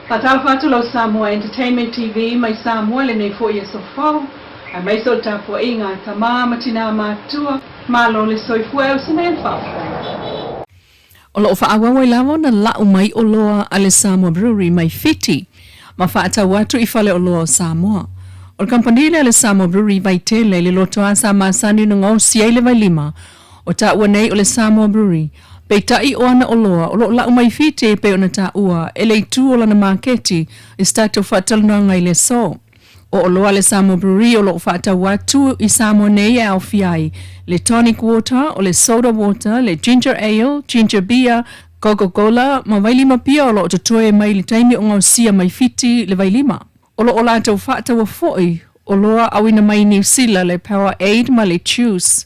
Faatalofa atu lau Samoa Entertainment TV mai Samoa i lenei foi aso fou, aemaise o le tapuaiga a tama ma tinā matutua, malo le soifua e uso nei le faafofoga. O lo o faaauau ai lava ona lau mai oloa a le Samoa Brewery mai Fiti ma faatau atu i faleoloa o Samoa. O le kamupani lea a le Samoa Brewery i Vaitele i le lotoa sa masani ona gaosi ai le vailima o taua nei o le Samoa Brewery, peitai o ana oloa o lo o lau mai Fiti e pei ona taua e le itu o lana maketi i se tatou faatalanoaga i le aso. O oloa a le Samoa Brewery o lo o faatau atu i Samoa nei e aofia ai le tonic water, o le soda water, le ginger ale, ginger beer, Coca Cola ma vailima pia o lo o totoe mai le taimi o gaosia mai Fiti le vailima. O lo o latou faataua foi oloa auina mai Niu Sila le Power Aid ma le Juice.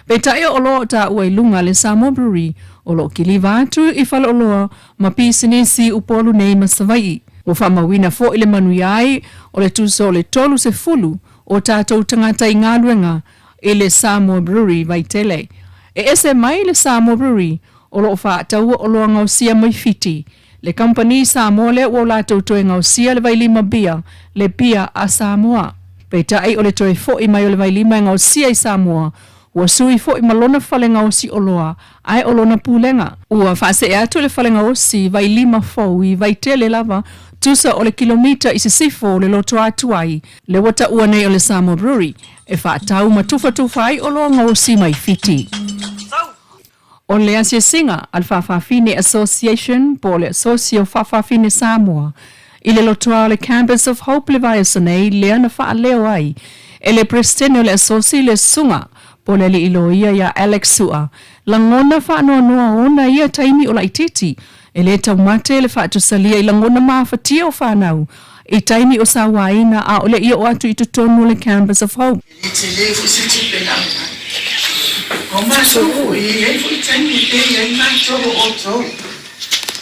Peitai o oloa o taua i luga le Samoa Brewery o lo o kiliva atu i faleoloa ma pisinisi i Upolu nei ma Savaii. Ua faamauina foi le manuia ai o le tusa o le 30 o tatou tagata i galuega i le Samoa Brewery Vaitele. E ese mai le Samoa Brewery o lo o faataua oloa gaosia mai Fiti, le kamupani Samoa lea ua o latou toe gaosia le vailima bia, le bia a Samoa. Peitai o le toe foi mai o le vailima e gaosia i Samoa, ua sui foi ma lona fale gaosi oloa ae o lona pulega. Ua faasee atu le fale gaosi vailima fou i Vaitele lava, tusa o le kilomita i sisifo o le lotoa-tuai, lea ua taua nei o le Samoa Brewery, e faatau ma tufatufa ai oloa gaosi mai Fiti. O le asiasiga a le Faafafine Association po o le Asosi o Faafafine Samoa i le lotoa o le Campus of Hope le vaiaso nei lea na faaleo ai e le Peresetene o le Asosi le Susuga po o le Alii Loia ia Alex Sua lagona faanoanoa ona ia taimi o laitiiti e le taumate le faatusalia i lagona mafatia o fanau i taimi o sauaina a o le i oo atu i totonu o le Campus of Hope. E le tele foi se tupe na aumai. O matou foi, e i ai foi taimi e pei ai matou o outou.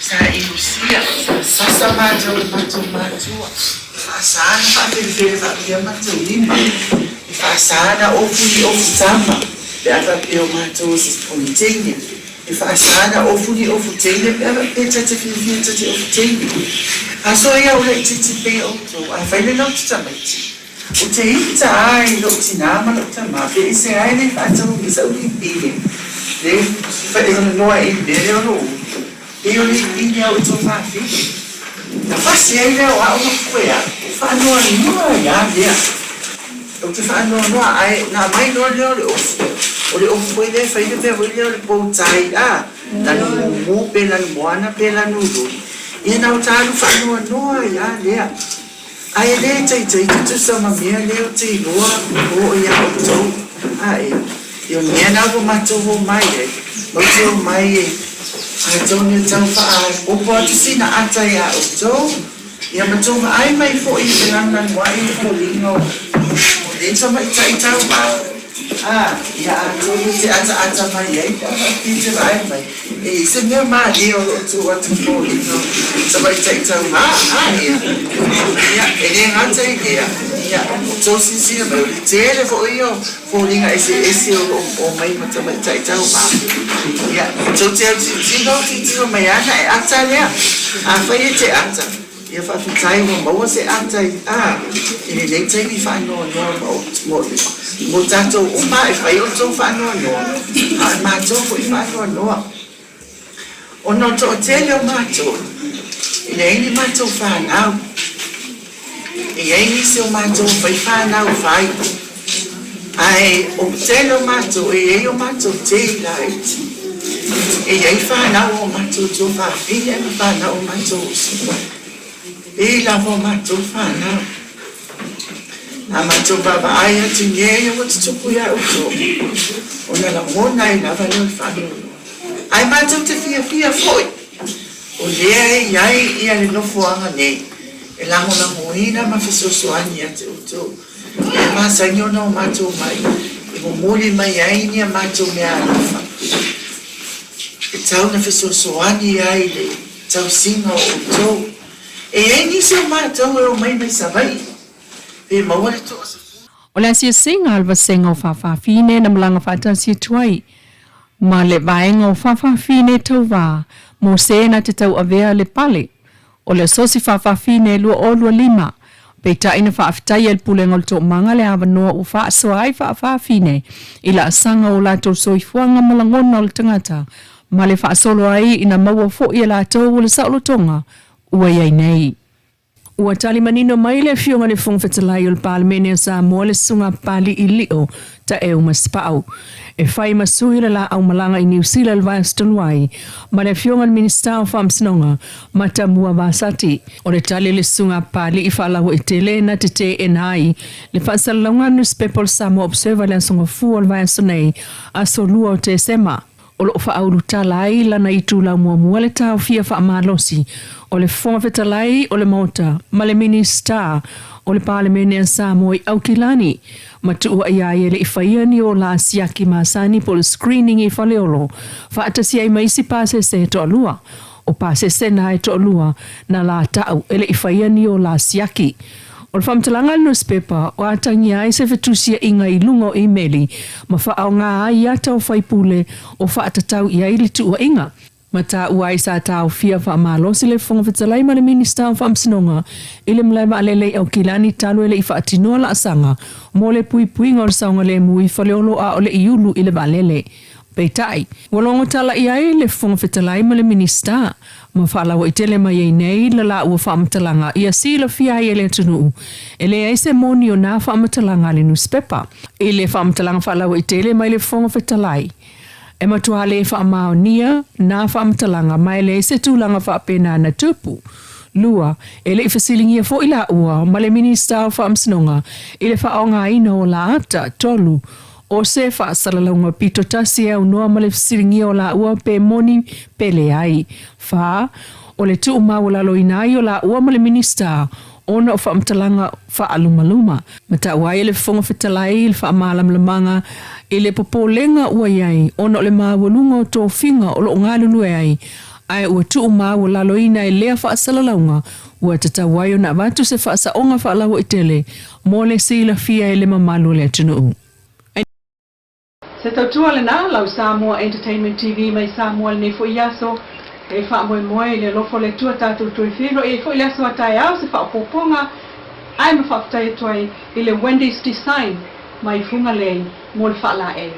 Sa iusia, sa sasa matou e matou matua, e faasa na faafelefele faapea matou lima, e faasa na ofu ni ofu tama, pe a faapea o matou o se o ni teine, e faasa na ofu ni ofu teine pe a faapea ta te fiafia ta te ofu teine. Aso ia o laitiiti pei outou, afai le lotu tamaiti. Ou te ita ai i lou tinā ma lou tamā, pe i se ai le faatau i sa'u lipine, le whaeronoa i mea lea o lou ulu, pei o lipine au i tō whāwhine. Na whasi ai lea o a'u ma koe a, o whaanoanoa ai a lea. Ou te whaanoanoa ae na mai loa lea o le ofu, o le ofu foi lea e whai le mea foi lea o le pou tai a, lanu mumu pe lanu moana pe lanu ruri. Ia na o ta alu whaanoanoa ai a lea. Ae le taitai tutusa ma mea lea o te iloa o ia outou, a e, i o mea na ua matou o mai ai, mau te o mai e, atonu e tau faaopo atu sina ata iā outou, ia ma tou vaai mai foi i te lanulanuai o foliga o nei tamaitai tauvā, a, ia atonu e te ataata mai ai pe a faapea te vaai mai, E i se mea mālie o lo o tuu atu foliga o tamaitai tauvā, a ia, ia, e le gata i lea, ia, o tou silasila mai, o le tele foi ia o foliga eseese o lo o omai ma tamaitai tauvā. Ia, tou te autilotilo, tilotilo mai ana e ata lea, afai e te ata, Ia faafetai ua maua se ata i a i lenei taimi faanoanoa mo mo tatou uma e fai outou faanoanoa a o matou foi faanoanoa ona o toatele o matou e leai ni matou fanau e iai nisi o matou fai fanau fai ae o tele o matou e iai o matou tei laiti e iai fanau o matou tuafafine ma fanau o matou uso e lava o matou fanau a matou vaavaai atu i mea ia ua tutupu ia outou ona lagona ai lava lea o le faanoanoa ae matou te fiafia foi o lea e iai ia le nofoaga nei e lagolagoina ma fesoasoani ia te outou. E masani ona o matou mai e momoli mai ai ni a matou meaalofa e tau na fesoasoani ai i le tausiga o outou. E i ai nisi o matou e omai mai Savaii pe maua le toasefulu. O le asiasiga a le Vasega o Faafafine na malaga faatasi atu ai ma le Vaega o Faafafine Tauvā mo se na te tauavea le pale. O le Asosi Faafafine 2025, peitai na faafetaia e le Pulega o le Toomaga le avanoa ua faasoa ai faafafine i laasaga o latou soifuaga ma lagona o le tagata ma le faasolo ai ina maua foi e latou o le saolotoga ua i ai nei. Ua tali manino mai le Afioga i le Fofoga Fetalai o le Palemene o Samoa le Susuga Papali'i Lio Taeu Masepau e fai ma sui o le laau malaga i Niu Sila i le vaiaso talu ai ma le Afioga i le Minisita o Faamasinoga Matamua Vasati. O le tali a le Susuga Papali'i faalauaitele na te teena ai le faasalalauga a le nusipepa o le Samoa Observer i le Aso Gafua o le vaiaso nei, aso 2 o Tesema. O lo o faaulutala ai lana itulau muamua le taofia faamalosi o le Fofoga Fetalai o le Maota ma le Minisita o le Palemene a Samoa i Aukilani ma tuuaia ai e le i faia ni ola siaki masani po o le screening i Faleolo faatasi ai ma isi pasese e toalua. O pasese na e toalua na latau e le i faia ni ola siaki. O le faamatalaga a le nusipepa, o atagia ai se fetusiaiga i luga o imeli ma faaaoga ai ata o faipule o faatatau i ai le tuuaiga. Ma taua ai sa taofia faamalosi le Fofoga Fetalai ma le Minisita o Faamasinoga i le malae vaalele i Aukilani talu e le i faatinoa laasaga mo le puipuiga o le saogalemu i Faleolo a o le i ulu i le vaalele. Peitai, ua logo tala i ai le Fofoga Fetalai ma le Minisita, ma faalauaitele mai ai nei la laua faamatalaga ia silafia ai e le atunuu, e leai se moni o nā faamatalaga a le nusipepa. I le faamatalaga faalauaitele mai le Fofoga Fetalai, e matuā le faamaonia nā faamatalaga ma e leai se tulaga faapena na tupu. 2, e le i fesiligia foi laua ma le Minisita o Faamasinoga i le faaaogaina o la ata. 3, O se faasalalauga pito tasi e aunoa ma le fesiligia o laua pe moni pe leai. 4, O le tuumaualaloina ai o laua ma le Minisita ona o faamatalaga faalumaluma. Ma taua ai e le Fofoga Fetalai le faamalamalamaga i le popolega ua i ai ona o le maualuga o tofiga o lo o galulue ai ae ua tuumaualaloina e lea faasalalauga ua tatau ai ona avatu se faasaoga faalauaitele mo le silafia e le mamalu o le atunuu. Se tautua lena, lau Samoa Entertainment TV mai Samoa lenei foi aso. E faamoemoe i le alofa o le Atua tatou toe feiloai ai foi i le aso a taeao se faaopoopoga ae ma faafetai atu ai i le Wendy's Design mai Fugalei mo le faalaei.